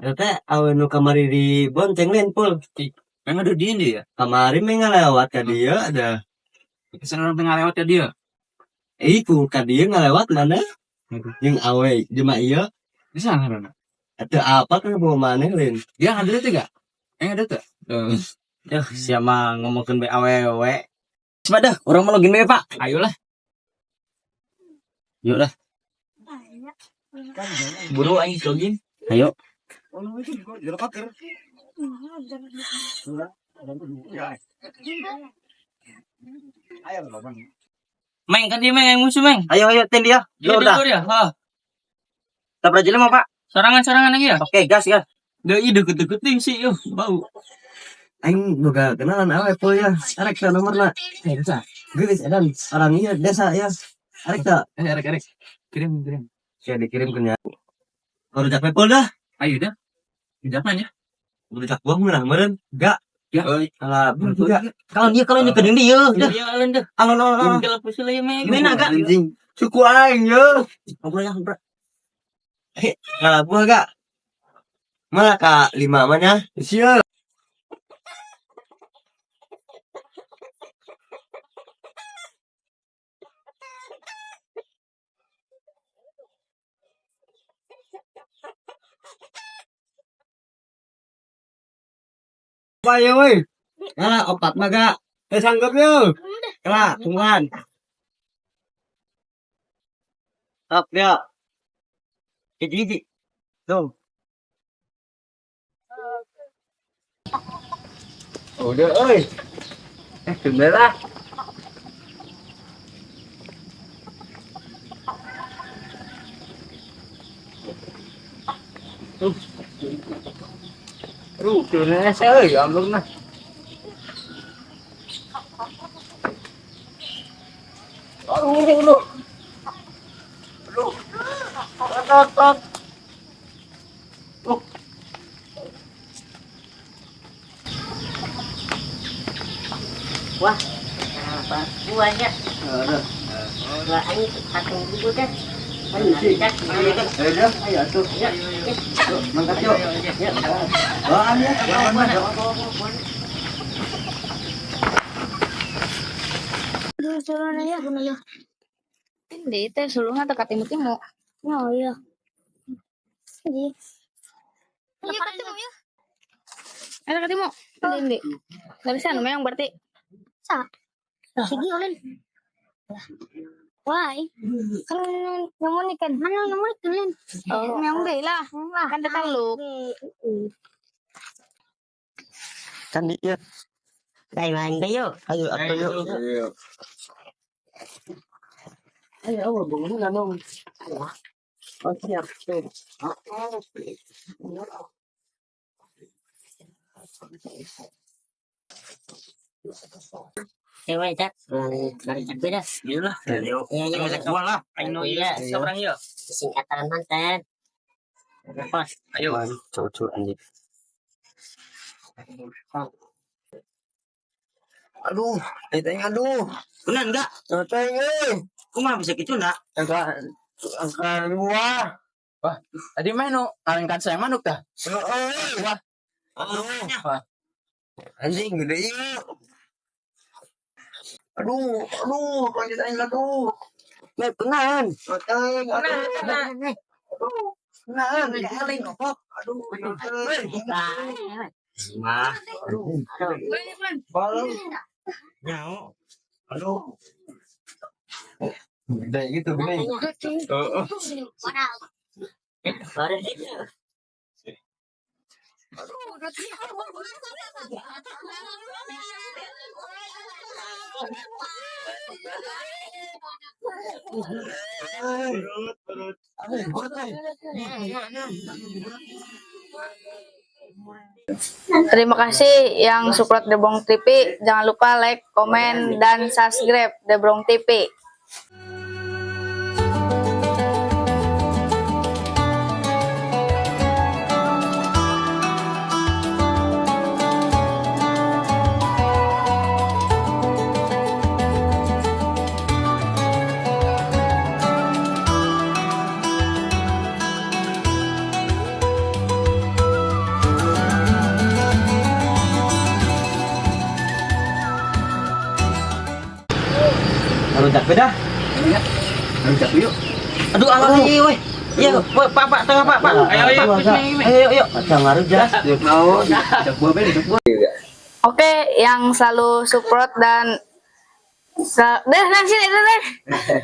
Eta teh awewe nu kamari di bonceng lain, Pul. Memang ada dia ya. Kamari mah ngalewat ka dieu ada. Kesan orang tengah lewat ya dia. Eh, ku ka dieu ngalewat mana? Jeung awe jelema ieu. Di sana Rona. Atau apa kan bawa maneh lain. Dia ada tuh gak? Eh ada tuh. Duh, siapa ngomongkeun bae awewe. Coba dah, urang mah login bae, Pak. Ayolah. Yuk dah. Buru aing login. Ayo. Meng kan dia meng yang musuh meng. Ayo ayo ten dia. Dia Lo udah. ya. Ha. Tabrak jelema, Pak. Sorangan-sorangan lagi ya. Oke, gas gas. Deh, ih deket-deket nih sih, yo, bau. Aing boga kenalan awe, Pul ya. Arek teh nomorna. Eh, bisa. Geulis edan orang ieu desa ya. Arek teh. Eh, arek arek. Kirim kirim. Sia dikirim ke nya. Rujak we, Pul dah. Ayo dah. Jangan ya. Rujak buah meunah meureun. Enggak. Ya. Alah, juga. Kalau ini ke deui ieu. Dah. Iya, alun dah. Alon alon alon. Kalau pusul ya meng. Gimana, Kak? Anjing. Suku aing yo. Ngobrol ya, ngobrol. Ngalah buah gak? Malah ka lima mah nya. Sia. Apa ya woi? Ngalah opat mah gak? Eh sanggup yo. Kalah, tungguan. Top ya. Hiji-hiji. Tuh. Udah, oi. Eh, tunggu lah. Aduh, turunnya saya euy, amlung nah. Aduh, aduh. Aduh. Tot, tot. Wah, apa buahnya? Wah, ini patung dulu deh. Ayo, ayo, ayo atuh. Mangkat yuk. Bawaan ya. Aduh, suluna ya, ya. Di teh sulungna teu katimu-timu. Oh iya. Jadi, Iya katimu ya. Eta katimu. Di di. Dari sana memang berarti. Sa. Sigi ulin. Wah, kan nemu ikan, mana nemu ikan lin? Oh, memang deui lah. Kan teu taluk. Kan iya. Đây mà anh yuk. Ayo atuh yuk. Ayo, ayo, bangun nong. Oh, siap. Cewek cak, dari cak beda. Iya lah. Iya, iya. Masak buah lah. Aing nu ieu Iya. seorang ieu. Singkatan mantan. Pas. Ayo. Cucu anjing. Aduh, teh aduh. Benar enggak? Teh euy. Kumaha bisa kitu nak? Angka angka buah. Wah, tadi mah nu ngalengkan saya manuk dah. Heeh. Wah. Aduh. Wah. Anjing gede ieu. Aduh, aduh, lanjut aing aduh. Meh kenalan. Teh, aduh. Aduh. Nah, Aling kok. aduh, Mah, aduh. Balong. nyao. Aduh. Gede gitu, gede. Heeh. Baru. Perut, perut. Aduh, perut, eh. Terima kasih yang support Debrong TV. Jangan lupa like, komen, dan subscribe Debrong TV. Rujak beda. Rujak yuk. Aduh, alah ieu weh. Iya, weh, Pak, Pak, tengah Pak, Pak. Ayo ayo. Ayo, ayo, ayo. Jangan rujak. Rujak naon? Rujak buah be, rujak buah. Oke, yang selalu support dan deh, nah, sini, deh, deh.